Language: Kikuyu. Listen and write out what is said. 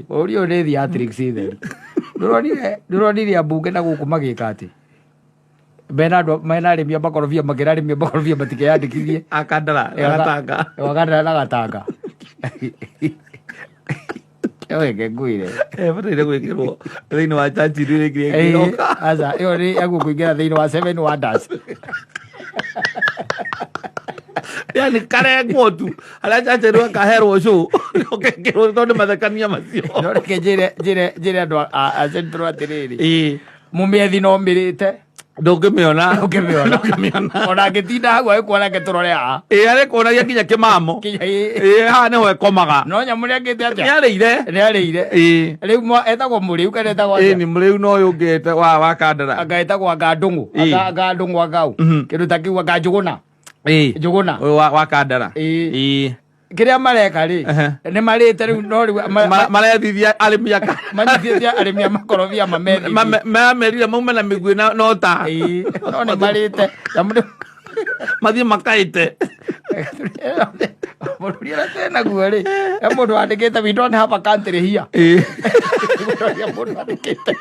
Bũrũri ũyũ nĩ theatrics theri. Ndũronire ambunge na gũkũ magĩka atĩ mena andũ mena arĩmi a makorobia, makĩra arĩmi a makorobia matikeyandĩkithie. Akandara na gatanga. Wakandara na gatanga. Reke ngwĩre. Bataire gwĩkĩrwo thĩinĩ wa Churchill rĩngĩ ĩngĩroka. Aca, ĩyo nĩ yagũkũingĩra thĩinĩ wa Seven Wonders. Yani karengwo tu harĩa Churchill akaherwo show, ũkekĩrwo tondũ nĩ mathekania macio. No reke njĩre andũ a Central atĩrĩrĩ, mũmĩethi no mĩrĩte. Ndũngĩmĩona. Ndũngĩmĩona. Ndũngĩmĩona. Ona angĩtinda hau agĩkuona, reke tũrore haha. Ĩ, arĩ kuonagia nginya kĩmamo. Kinya ĩ. Ĩ, haha nĩho ĩkomaga. No nyamũ nĩ angĩte atĩa? Nĩ arĩire. Nĩ arĩire. Rĩu etagwo mũrĩu kana etagwo Ĩ, atĩa? nĩ mũrĩu na ũyũ ũngĩ wa kandara. Anga etagwo anga ndũng'ũ. Anga ndũng'ũ angau kĩndũ ta kĩu, anga njũgũna. Njũgũna. Ũyũ wa kandara. Kĩrĩa mareka rĩ, nĩ marĩte rĩu, no rĩu Marethithia arĩmi aka. Manyitĩte arĩmi a makorobia mamethithie. Mamerire maume na mĩguĩ na ũta. Ĩ, no nĩ marĩte nyamũ Mathiĩ makaĩte. Bũrũri ũrĩa twĩnaguo rĩ, he mũndũ wandĩkĩte, "We don't have a country here." Ũrĩa mũndũ wandĩkĩte.